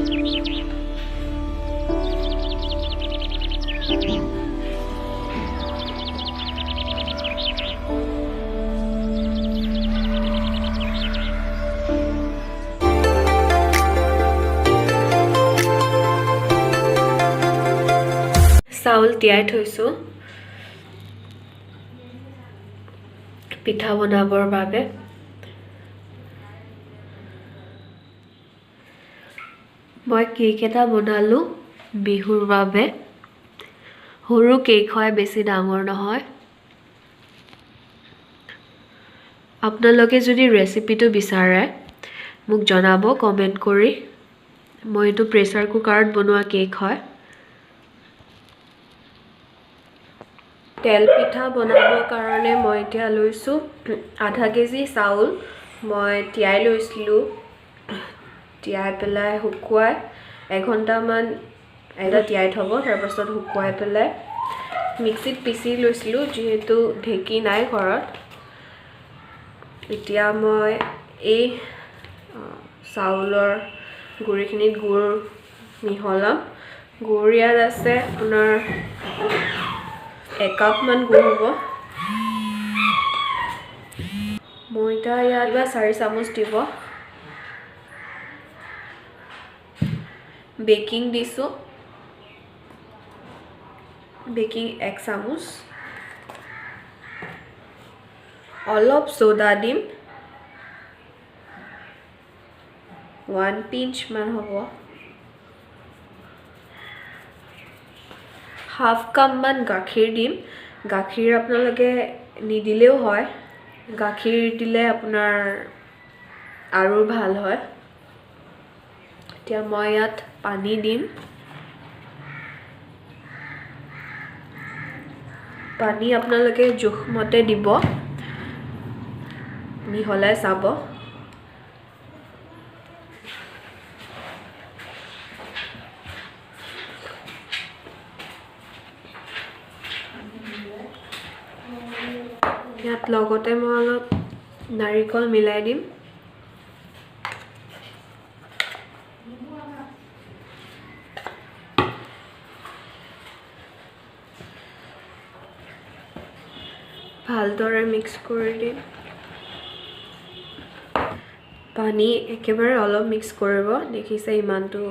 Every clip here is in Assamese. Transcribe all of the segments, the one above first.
চাউল তিয়াই থৈছোঁ পিঠা বনাবৰ বাবে। মই কেক এটা বনালোঁ বিহুৰ বাবে। সৰু কেক হয়, বেছি ডাঙৰ নহয়। আপোনালোকে যদি ৰেচিপিটো বিচাৰে মোক জনাব কমেণ্ট কৰি। মই এইটো প্ৰেছাৰ কুকাৰত বনোৱা কেক হয়। তেল পিঠা বনাবৰ কাৰণে মই এতিয়া লৈছোঁ আধা কেজি চাউল। মই তিয়াই লৈছিলোঁ, তিয়াই পেলাই শুকুৱাই এঘণ্টামান এটা তিয়াই থ'ব, তাৰপাছত শুকুৱাই পেলাই মিক্সিত পিচি লৈছিলোঁ, যিহেতু ঢেঁকী নাই ঘৰত। এতিয়া মই এই চাউলৰ গুড়িখিনিত গুড় মিহলাম। গুড় ইয়াত আছে আপোনাৰ একাপমান গুড় হ'ব। ময়দা ইয়াত বা 4 চামুচ দিব। বেকিং দিছোঁ, বেকিং 1 চামুচ। অলপ চ'ডা দিম, 1 পিঞ্চমান হ'ব। হাফ কাপমান গাখীৰ দিম। গাখীৰ আপোনালোকে নিদিলেও হয়, গাখীৰ দিলে আপোনাৰ আৰু ভাল হয়। এতিয়া মই ইয়াত পানী দিম। পানী আপোনালোকে জোখমতে দিব, মিহলাই চাব। ইয়াত লগতে মই অলপ নাৰিকল মিলাই দিম। ভালদৰে মিক্স কৰি দিম। পানী একেবাৰে অলপ মিক্স কৰিব, দেখিছে ইমানটো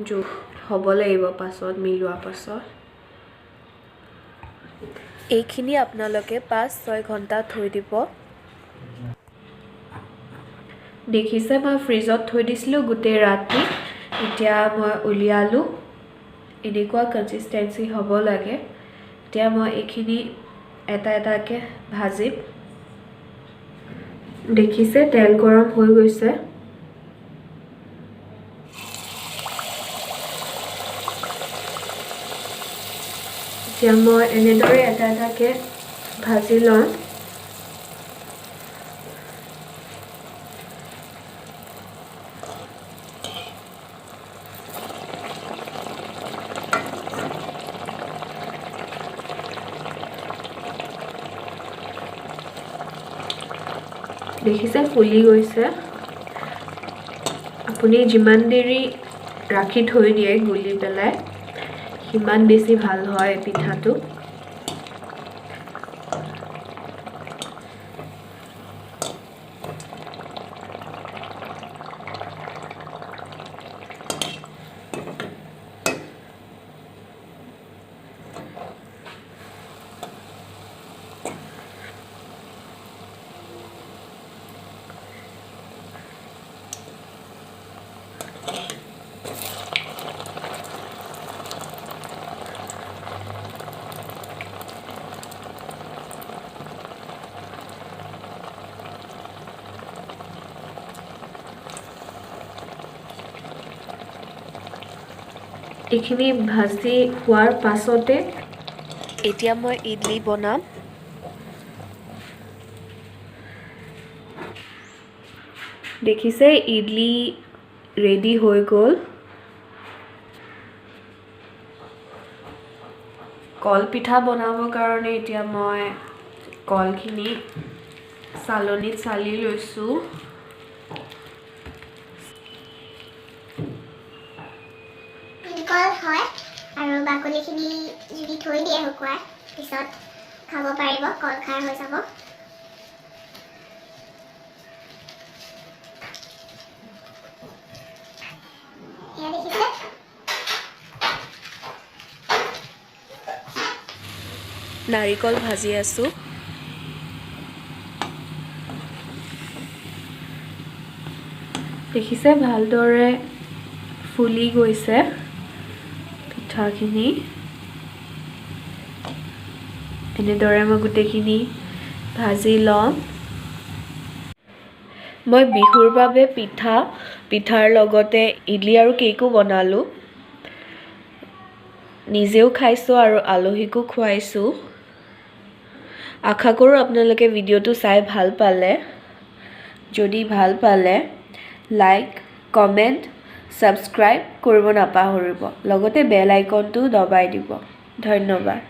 জোখ হ'ব লাগিব পাছত মিলোৱা পাছত। এইখিনি আপোনালোকে 5-6 ঘণ্টা থৈ দিব। দেখিছে মই ফ্ৰিজত থৈ দিছিলোঁ গোটেই ৰাতি। এতিয়া মই উলিয়ালোঁ, এনেকুৱা কনচিষ্টেঞ্চি হ'ব লাগে। এতিয়া মই এইখিনি এটা এটাকৈ ভাজিম। দেখিছে তেল গৰম হৈ গৈছে। এতিয়া মই এনেদৰে এটা এটাকৈ ভাজি ল'ম। দেখিছে ফুলি গৈছে। আপুনি যিমান দেৰি ৰাখি থৈ দিয়ে গুলি পেলাই সিমান বেছি ভাল হয় পিঠাটো। এইখিনি ভাজি হোৱাৰ পাছতে এতিয়া মই ইডলি বনাম। দেখিছে ইডলি ৰেডি হৈ গ'ল। কলপিঠা বনাবৰ কাৰণে এতিয়া মই কলখিনি চালনীত চালি লৈছোঁ। বাকলিখিনি যদি থৈ দিয়ে শুকুৱাই, পিছত খাব পাৰিব, কলখাৰ হৈ যাব। এয়া দেখিছে। নাৰিকল ভাজি আছোঁ। দেখিছে, ভালদৰে ফুলি গৈছে পিঠাখিনি। এনেদৰে মই গোটেইখিনি ভাজি ল'ম। মই বিহুৰ বাবে পিঠাৰ লগতে ইডলি আৰু কেকো বনালোঁ। নিজেও খাইছোঁ আৰু আলহীকো খুৱাইছোঁ। আশা কৰোঁ আপোনালোকে ভিডিঅ'টো চাই ভাল পালে। যদি ভাল পালে লাইক, কমেণ্ট, ছাবস্ক্ৰাইব কৰিব নাপাহৰিব। লগতে বেল আইকনটো দবাই দিব। ধন্যবাদ।